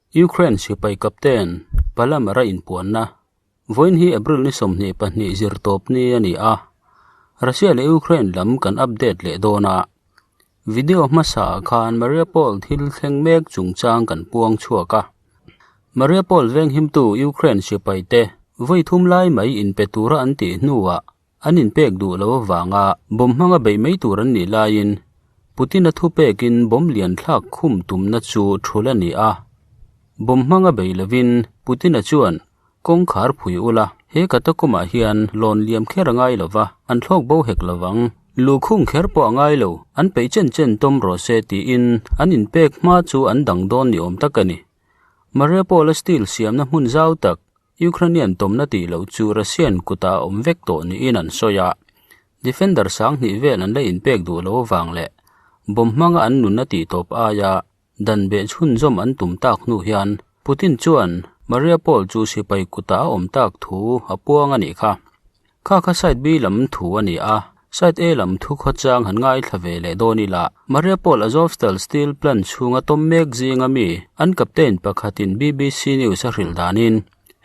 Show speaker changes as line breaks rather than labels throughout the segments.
Ukraine sipai captain Palamara inpuanna Vawiin hi April ni 22 zirtawp ni a ni a, Russia leh Ukraine lam kan update leh dawn a. Video hmasa ah khan Mariupol thil thleng mek chungchang kan puang chhuak a. Mariupol venghimtu Ukraine sipai te vawi thum lai mai inpe tura an tih hnuah An inpek duh lo avanga bomb hmanga beih mai tur an nih laiin Putin-a thupekin bomb lian thlak khum tumna chu thul a ni a. Bomb hmanga bei lovin Putin-a chuan kawngkhar phui ula, he katakawmah hian lawn liam kher a ngai lo va, an thlawk bo hek lo vang. Luhkhung kher pawh a ngai lo, an peih chen chen tawm rawh se tiin an inpek hma chu an dang dawn ni awm tak a ni. Mariupol-a steel siamna hmun zau tak Ukrainian tawmna tih loh chu Russian kutah a awm vek tawh niin an sawi a, defender sanghnih vel an la inpek duh lo avang leh bomb hmanga an nunna tih tawp aia dan beh chhunzawm an tum tak hnu hian Putin chuan Mariupol chu sipai kutah a awm tak thu a puang a nih kha. Kha kha side B lam thu a ni a, side A lam thu khawchang han ngaithla ve leh dawn ila, Mariupol Azovstal Steel Plant chhunga tawm mek zinga mi an captain pakhatin BBC News a hrilh danin,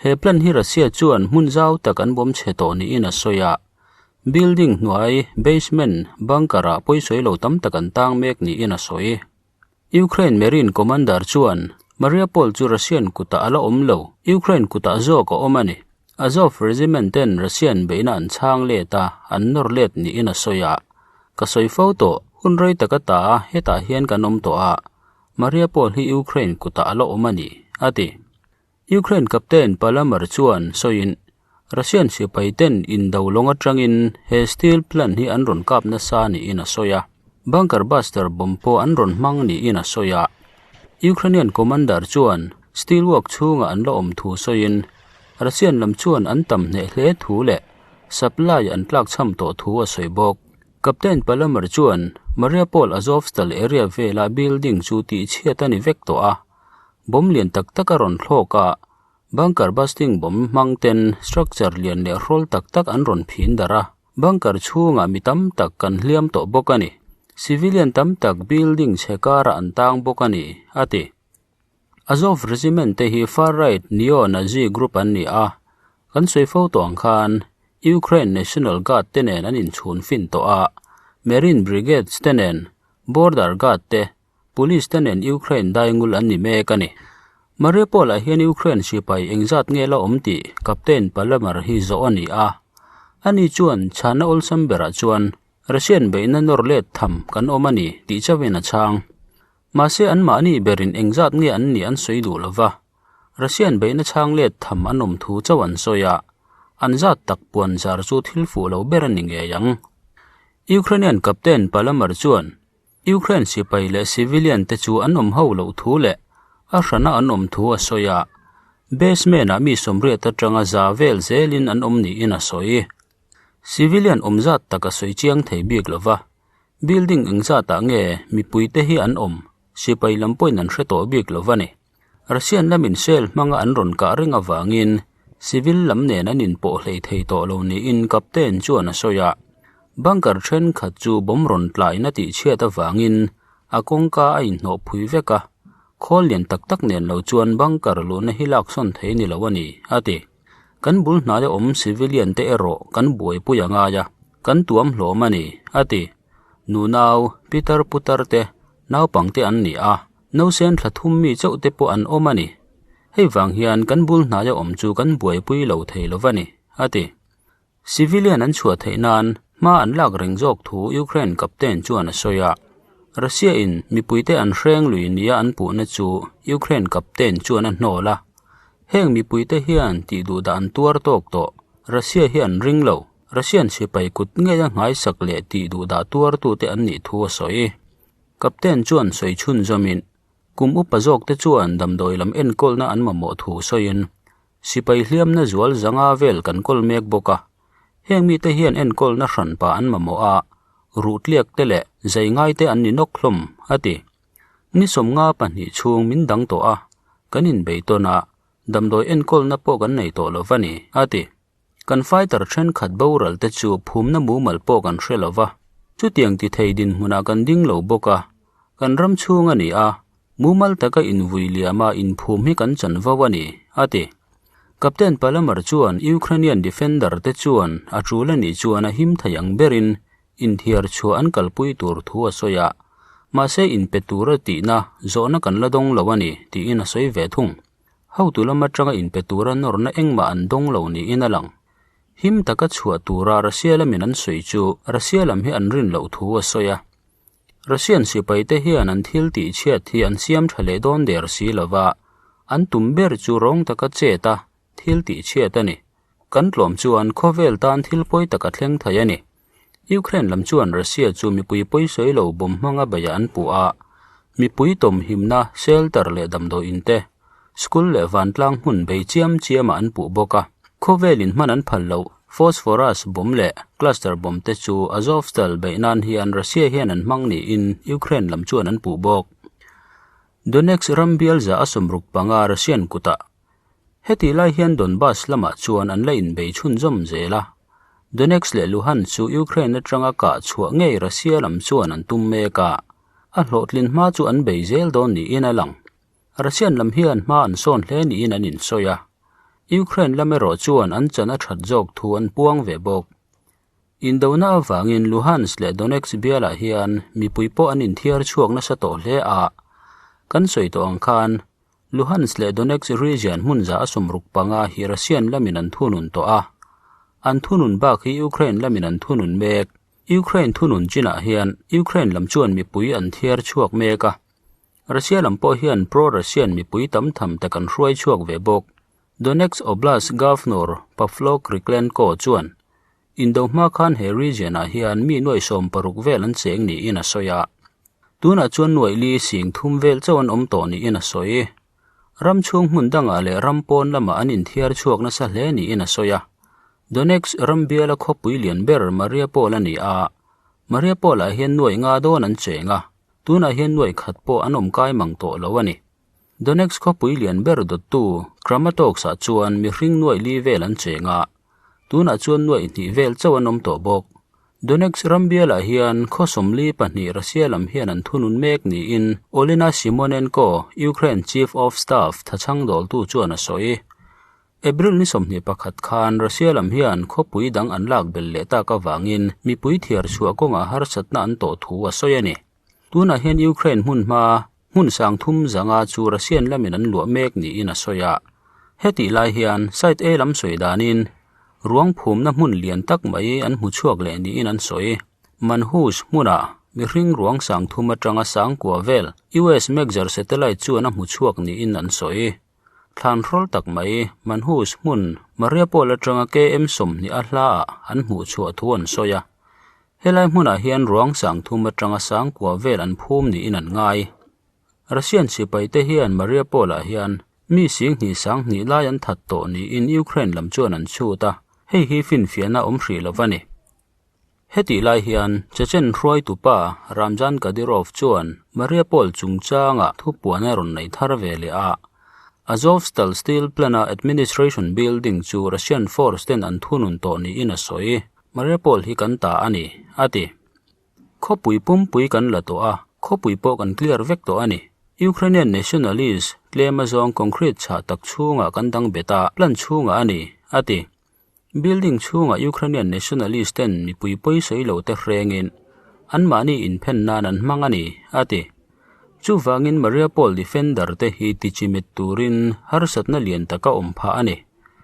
he plant hi Russia chuan hmun zau tak an bawm chhe tawh niin a sawi a. Building hnuai, basement, bunker-ah pawisawi lo tam tak an tang mek niin a sawi. Ukraine Marine Commander chuan Mariupol chu Russian kutah a la awm lo, Ukraine kutah zawk a awm a ni. Azov Regiment ten Russian beihna an chhang let a, an nawr let niin a sawi a. Ka sawi fo tawh, hun rei taka ta hetah hian kan awm tawh a, Mariupol hi Ukraine kutah a la awm a ni, a ti. Ukraine Captain Palamar chuan sawiin, Russian sipai ten indo lawng atangin he steel plant hi an rawn kap nasa niin a sawi a, bunker buster bomb pawh an rawn hmang niin a sawi a. Ukrainian commander chuan steel work chhungah an la awm thu sawiin, Russian lam chuan an tam hneh hle thu leh supply an tlakchham tawh thu a sawi bawk. Captain Palamar chuan Mariupol Azovstal area vela building chu tihchhiat a ni vek tawh a, Bomb lian tak tak a rawn thlawk a, bunker busting bomb hmang ten structure lian leh hrawl tak tak an rawn phin darh a, bunker chhungah mi tam tak kan hliam tawh bawk a ni. Civilian tam tak building chhe karah an tang bawk a ni, a ti. Azov Regiment te hi far-right neo-Nazi group an ni a, kan sawi fo tawh ang khan Ukraine National Guard te nen an inchhun fin tawh a, Marine Brigades te nen, Border Guard te, Police te nen Ukraine daingul an ni mek a ni. Mariupol-ah hian Ukraine sipai engzat nge la awm tih Captain Palamar hi zawh a ni a. Ani chuan chhana awlsam berah chuan Russian beihna nawr let tham kan awm a ni tih chauhin a chhang. Mahse anmahni berin engzat nge an nih an sawi duh lova. Russian beihna chhang let tham an awm thu chauh an sawi a, an zat tak puan zar chu thil fuh lo ber a ni ngei ang. Ukrainian Captain Palamar chuan Ukraine sipai leh civilian te chu an awm ho loh thu leh a hrana an awm thu a sawi a, basement-ah mi sawmriat atanga za vel zelin an awm niin a sawi. Civilian awm zat tak a sawi chiang thei bik lo va, building eng zatah nge mipui te hi an awm, sipai lam pawhin an hre tawh bik lo va ni. Russian lamin shell hmanga an rawn kah reng avangin civil lam nen an inpawh hlei thei tawh lo niin captain chuan a sawi a. Bunker thenkhat chu bomb rawn tlain a tihchhiat avangin a kawngka a inhnawh phui vek a, khawl lian tak tak nen lo chuan bunker luhna hi laksawn thei ni lo a ni, a ti. Kan bul hnaia awm civilian te erawh kan buaipui a ngai a, kan tuam hlawm a ni, a ti. Nunau, pitar putar te, naupangte an ni a. Nausen thla thum mi chauh te pawh an awm a ni. Hei vang hian kan bul hnaia awm chu kan buaipui lo thei lo va ni, a ti. Civilian an chhuah theih nan hma an lak reng zawk thu Ukraine captain chuan a sawi a. Russia in mipuite an hreng lui nia an puhna chu Ukraine captain chuan a hnawl a. Heng mipuite hian tih duh dah an tuar tawk tawh. Russia hi an ring lo. Russian sipai kut ngeia nghaisak leh tih duh dah tuartute an nih thu a sawi. Captain chuan sawi chhunzawmin, kum upa zawkte chuan damdawi lam enkawlna an mamawh thu sawiin, sipai hliamna zual zanga vel kan kawl mek bawk a, heng mite hian enkawlna hranpa an mamawh a, ruhtliak te leh zai ngaite an ni nawk hlawm, a ti. Ni 52 chhung min dang tawh a, kan inbei tawn a, damdawi enkawlna pawh kan nei tawh lo va ni, a ti. Kan fighter thenkhat boral te chu phumna mumal pawh kan hre lo va, chutiang ti thei dinhmunah kan ding lo bawk a, kan ram chhung a ni a, Mumal taka invui liama inphum hi kan chanvo a ni, a ti. Captain Palamar chuan Ukrainian defender te chuan a tul a nih chuan a him thei ang berin inthiar chhuah an kalpui tur thu a sawi a, mahse inpe tura tihna zawhna kan la dawng lo a ni, tiin a sawi ve thung. Hotu lam atanga inpe tura nawrna engmah an dawng lo niin a lang. Him taka chhuah tura Russia lamin an sawi chu Russia lam hi an rin loh thu a sawi a. Russian sipaite hian an thil tih chhiat hi an siam tha leh dawn der si lova, an tum ber chu rawng taka chet a, thil tih chhiat a ni. Kan tlawm chuan khawvel tan thil pawi tak a thleng thei a ni. Ukraine lam chuan Russia chu mipui pawisawi lo bawm hmanga beih an puh a, mipui tawmhimna shelter leh damdawiin te, school leh vantlang hmun bei chiam chiamah an puh bawk a. Khawvelin hman an phal loh phosphorus bomb leh cluster bomb te chu Azovstal beih nan hian Russia hian an hmang niin Ukraine lam chuan an puh bawk. Donetsk ram bial za a 65 Russian kutah Hetih lai hian Donbas lamah chuan an la inbei chhunzawm zel a. Donetsk leh Luhansk chu Ukraine atanga kah chhuah ngei Russia lam chuan an tum mek a, a hlawhtlin hma chu an bei zel dawn niin a lang. Russian lam hian hma an sawn hle niin an insawi a. Ukraine lam erawh chuan an chan a that zawk thu an puang ve bawk. Indona avangin Luhansk leh Donetsk bialah hian mipui pawh an inthiar chhuak nasa tawh hle a. Kan sawi tawh ang khan Luhansk leh Donetsk region hmun 65 hi Russian lamin an thunun tawh a. An thunun bak hi Ukraine lamin an thunun mek. Ukraine thunun chinah hian Ukraine lam chuan mipui an thiar chhuak mek a. Russia lam pawh hian pro-Russian mipui tam tham tak an hruai chhuak ve bawk. Donetsk Oblast Governor Pavlo Kyrylenko chuan Indo hma khan he region-ah hian mi nuaih 60 vel an cheng niin a sawi a. Tunah chuan nuaih li sing thum vel chauh an awm tawh niin a sawi. Ram chhung hmun dangah leh ram pawn lamah an inthiar chhuak nasa hle niin a sawi a. Donetsk ram biala khawpui lian ber Mariupol a ni a. Mariupol-ah hian nuaih nga dawn an cheng a, tunah hian nuaih khat pawh an awm kai mang tawh lo a ni. Donetsk khawpui lian ber dawttu Kramatorsk-ah chuan mihring nuaih li vel an cheng a, tunah chuan nuaih hnih vel chauh an awm tawh bawk. Donetsk ram bialah hian khaw 42 Russia lam hian an thunun mek niin Olena Simonenko, Ukraine Chief of Staff thachhang dawltu chuan a sawi. April ni 21 khan Russia lam hian khawpui dang an lak bel leh tak avangin mipui thiar chhuah kawngah harsatna an tawh thu a sawi a ni. Tunah hian Ukraine hmun hma hmun sang thum zanga chu Russian lamin an luah mek niin a sawi a. Hetih lai hian site A lam sawi danin ruang phumna hmun lian tak mai an hmu chhuak leh niin an sawi. Manhush hmunah mihring ruang sang thum atanga sang kua vel US Maxar satellite chuan a hmu chhuak niin an sawi. Thlan hrawl tak mai Manhush hmun Mariupol atanga KM 20 a hlaah an hmuh chhuah thu an sawi a. Helai hmunah hian ruang sang thum atanga sang kua vel an phum niin an ngai. Russian sipaite hian Mariupol-ah hian mi sing hnih sang hnih lai an that tawh niin Ukraine lam chuan an chhut a, hei hi finfiahna awm hrih lo a ni. Hetih lai hian Chechen hruaitupa Ramzan Kadyrov chuan Mariupol chungchanga thupuan a rawn nei thar ve leh a. Azovstal Steel Plant-a administration building chu Russian force ten an thunun tawh niin a sawi. Mariupol hi kan ta a ni, a ti. Khawpui pumpui kan la tawh a, khawpui pawh kan clear vek tawh a ni. Ukrainian nationalist tlem azawng concrete chhah tak chhungah kan dang bet a, plant chhungah a ni, a ti. Building chhungah Ukrainian nationalist ten mipui pawi sawi lo te hrengin anmahni inphen nan an hmang a ni, a ti. Chuvangin Mariupol defender te hi tichimit turin harsatna lian taka awm phah a ni.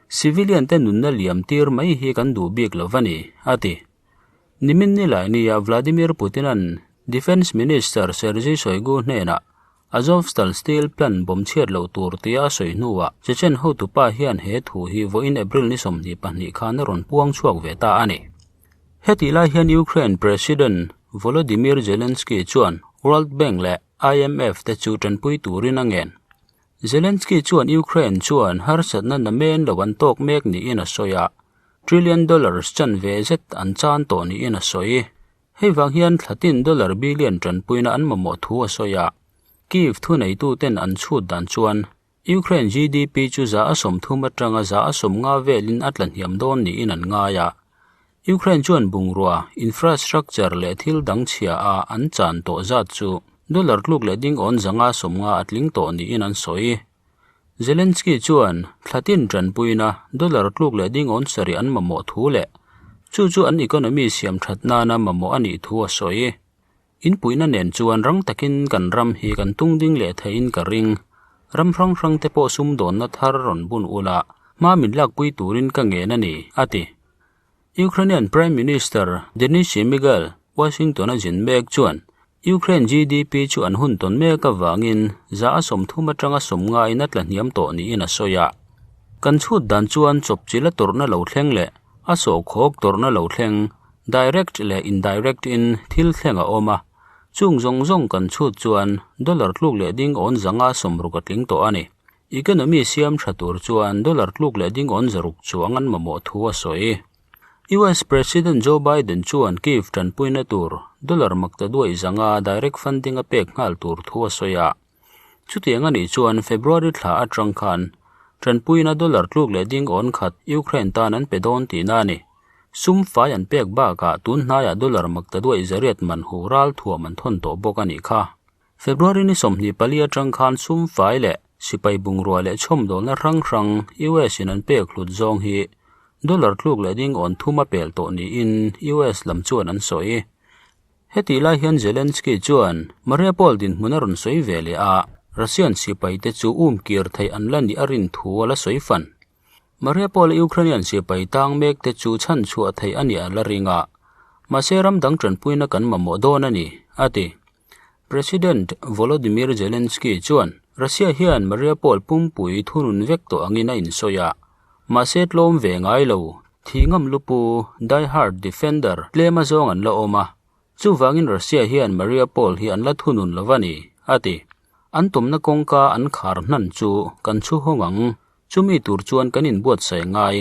Civilian te nunna liam tir mai hi kan duh bik lo a ni, a ti. Nimin nilai nia Vladimir Putin-a'n Defence Minister Sergei Shoigu hnenah Azovstal Steel Plant bawm chhiat loh tur tia a sawi hnuah Chechen hotupa hian he thu hi vawiin April ni 22 khan a rawn puang chhuak ve ta a ni. Hetih lai hian Ukraine President Volodymyr Zelensky chuan World Bank leh IMF te chu tanpui turin a ngen. Zelensky chuan Ukraine chuan harsatna namen lo an tawk mek niin a sawi a, trillion dollars chan ve zet an chan tawh niin a sawi. Hei vang hian thlatin dollar billion tanpuina an mamawh thu a sawi a. Kyiv thuneituten an chhut dan chuan Ukraine GDP chu 30% atanga 50% velin a tla hniam dawn niin an ngai a. Ukraine chuan bungrua, infrastructure leh thil dang chhia a an chan tawh zat chu Dollar tluk leh ding awn 500 50 a tling tawh niin an sawi. Zelensky chuan thlatin tanpuina dollar tluk leh ding awn 7 an mamawh thu leh chu chu an economy siam that nana mamawh a nih thu a sawi. Inpuihna nen chuan rang takin kan ram hi kan tung ding leh theihin ka ring. Ram hrang hrang te pawh sumdawnna thar rawn bun ula hma min lakpui turin ka ngen a ni, a ti. Ukrainian Prime Minister Denis Shmyhal Washington a zin mek chuan Ukraine GDP chu an hun tawn mek avangin 30% atanga 50 in a tla hniam tawh niin a sawi a. Kan chhut dan chuan chawpchilh a tawrhna lo thleng leh a sawhkhawk tawrhna lo thleng, direct leh indirect in thil thleng a awm a. Chung zawng zawng kan chhut chuan dollar tluk leh ding awn 160 a tling tawh a ni. Economy siam tha tur chuan dollar tluk leh ding awn 600 chuang an mamawh thu a sawi. US President Joe Biden chuan Kyiv tanpuina tur dollar makta duai 500 direct funding a pek nghal tur thu a sawi a. Chutiang a nih chuan February thla atang khan tanpuina dollar tluk leh ding awn khat Ukraine tan an pe dawn tihna a ni. Sum fai an pek bakah tun hnaiah dollar makta duai 800 man hu ral thuam an thawn tawh bawk a nih kha. February ni 24 atang khan sum fai leh sipai bungrua leh chhawmdawlna hrang hrang US in an pek hlut zawng hi dollar tluk leh ding awn thum a pel tawh niin US lam chuan an sawi. Heti lai hian Zelensky chuan Mariupol dinhmun a rawn sawi ve leh a, Russian sipai te chu um kir theih an la nih a rin thu a la sawi fan. Mariupol Ukrainian sipai tang mek te chu chhan chhuah theih a nih a la ring a, mahse ram dang tanpuina kan mamawh dawn a ni, a ti. President Volodymyr Zelensky chuan Russia hian Mariupol pumpui thunun vek tawh angin a insawi a, mahse tlawm ve ngai lo, thi ngam lupu, die hard defender, tlem a zawng an la awm a, chuvangin Russia hian Mariupol hi an la thunun lo a ni, a ti. An tumna kawngka an khar hnan chu kan chhu hawng ang, chumi tur chuan kan inbuatsaih ngai,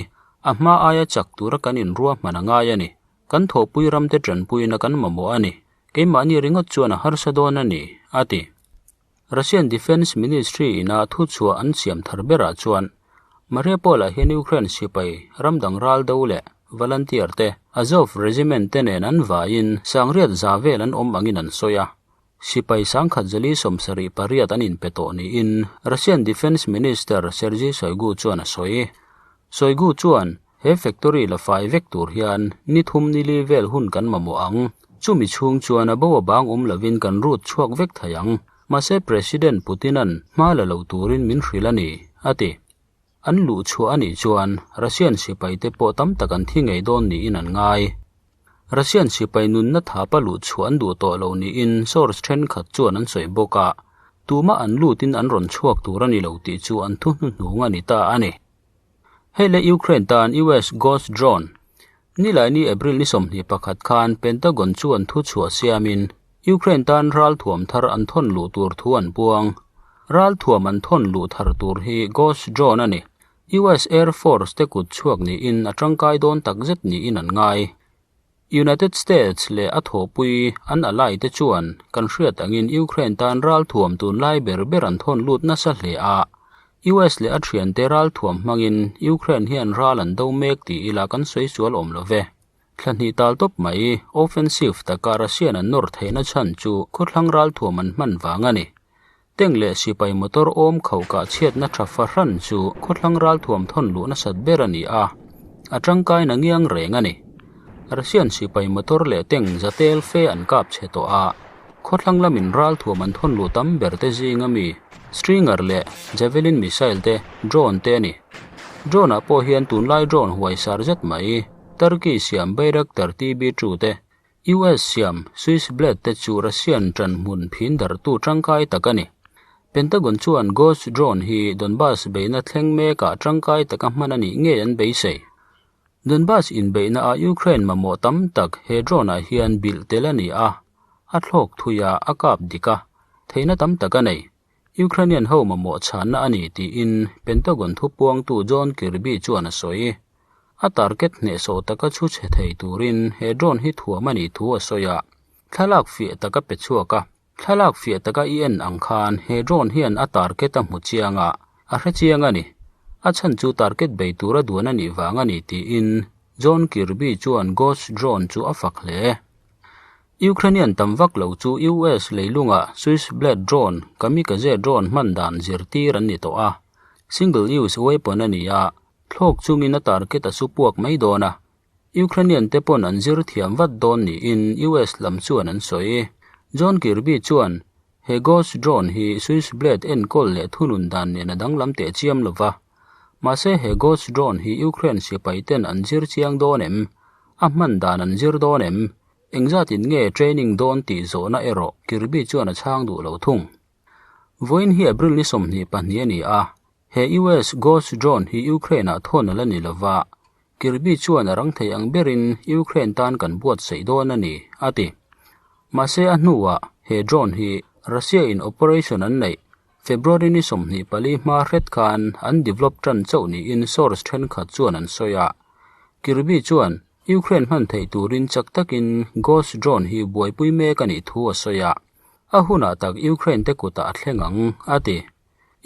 a hma aia chak tura kan inruahman a ngai a ni. Kan thawhpui ramte tanpuina kan mamawh a ni. Keimahni ringawt chuan a harsa dawn a ni, a ti. Russian Defence Ministry ina thuchhuah an siam thar berah chuan Mariupol-ah hian Ukraine sipai ramdang ral do leh volunteer te, Azov Regiment te nen an vaiin sangriat za vel an awm angin an sawi a. Sipai 1078 an inpe tawh niin Russian Defence Minister Sergei Shoigu chuan a sawi. Shoigu chuan he factory la fai vek tur hian ni thum ni li vel hun kan mamawh ang. Chumi chhung chuan a bo a bang awm lovin kan rut chhuak vek thei ang. Mahse President Putin-a'n hma la lo turin min hrilh a ni, a ti. An luh chhuah a nih chuan Russian sipai te pawh tam tak an thi ngei dawn niin an ngai. Russian sipai nunna thapa luh chhuah an duh tawh lo niin source thenkhat chuan an sawi bawk a, tumah an lutin an rawn chhuak tur a ni lo tih chu an thu hnuhnung a ni ta a ni. Hei le Ukraine tan US Ghost Drone Nilaini April ni 21 khan Pentagon chuan thu chhuah siamin Ukraine tan ral thuam thar an thawn luh tur thu an puang. Ral thuam an thawn luh thar tur hi Ghost Drone a ni. US Air Force te kut chhuak niin a tangkai dawn takzet niin an ngai. United States leh a thawhpui an ally te chuan kan hriat angin Ukraine tan ral thuam tunlai ber ber an thawn lut nasa hle a. US leh a thiante ral thuam hmangin Ukraine hian ral an do mek tih ila kan sawi sual awm lo ve. Thla hnih tal tawp mai, offensive taka Russian an nawr theihna chhan chu khawthlang ral thuam an hman vang a ni. Tank leh sipai motor awm khauh kah chhiatna tha fahran chu khawthlang ral thuam thawn luh nasat ber a ni a, a tangkaina ngiang reng a ni. Russian sipai motor leh tank zatel fe an kap chhe tawh a, khawthlang lamin ral thuam an thawn luh tam ber te zinga mi Stinger leh Javelin missile te, drone te a ni. Drone ah pawh hian tunlai drone huaisar zet mai, Turkey siam Bayraktar TB2 te, US siam Switchblade te chu Russian ṭanhmun phin darhtu ṭangkai tak a ni. Pentagon chuan Ghost drone hi Donbas beihna thleng mekah ṭangkai taka hman a nih ngei an beisei. Donbas inbeihna ah Ukraine mamawh tam tak he drone ah hian bilh tel a ni a, a thlawk thui a, a kap dik a, theihna tam tak a nei. Ukrainian ho mamawh chhanna a ni tiin Pentagon thupuangtu John Kirby chuan a sawi. A target hnehsawh taka chhu chhe thei turin he drone hi thuam a nih thu a sawi a, thlalak fiah taka pe chhuak a. Thlalak fiah taka i en ang khan he drone hian a target a hmu chiang a, a hre chiang a ni. A chhan chu target bei tura duan a nih vang a ni tiin John Kirby chuan Ghost drone chu a fak hle. Ukrainian tam vak lo chu US leilunga Switchblade drone, kamikaze drone hman dan zirtir an ni tawh a. Single-use weapon a ni a, thlawk chungin a target a su puak mai dawn a. Ukrainian te pawn an zir thiam vat dawn niin US lam chuan an sawi. John Kirby chuan he Ghost drone hi Switchblade enkawl leh thunun dan nen a danglam teh chiam lo va. Mahse he Ghost drone hi Ukraine sipai ten an zir chiang dawn em? A hman dan an zir dawn em? Engzatin nge training dawn tih zawhna erawh Kirby chuan a chhang duh lo thung. Vawiin hi April ni 22 a ni a, he US Ghost drone hi Ukraine-ah thawn a la ni lova, Kirby chuan a rang thei ang berin Ukraine tan kan buatsaih dawn a ni, a ti. Mahse a hnuah he drone hi Russia-in operation an neih February ni 24 hma hret khan an develop tan chauh niin source thenkhat chuan an sawi a. Kirby chuan Ukraine hman theih turin chak takin Ghost drone hi buaipui mek a nih thu a sawi a, a hunah tak Ukraine te kutah a thleng ang, a ti.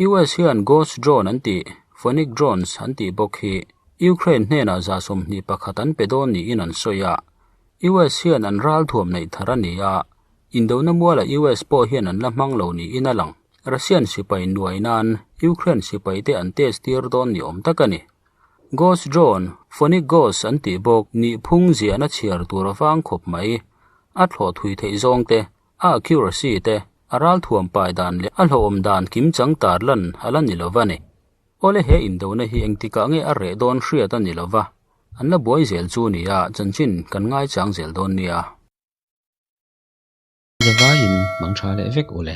US hian Ghost drone an tih, Phoenix drones an tih bawk hi Ukraine hnenah 21 an pe dawn niin an sawi a. US hian an ralthuam neih thar a ni a, indona mualah US pawh hian an la hmang lo niin a lang. Russian sipai nuai nan Ukraine sipaite an test tir dawn ni awm tak a ni. Ghost drone, Phonic Ghost an tih bawk, nih phung ziahna chhiar tur a vang khawp mai. A thlawh thui theih zawng te, a accuracy te, a ralthuam pai dan leh a hlauhawm dan kim chang tar lan a la ni lo va ni. Awle he indona hi engtikah nge a reh dawn hriat a ni lo va, an la buai zel chu nia chanchin kan ngaichang zel dawn nia.
Zavaiin mang tha leh vek ule.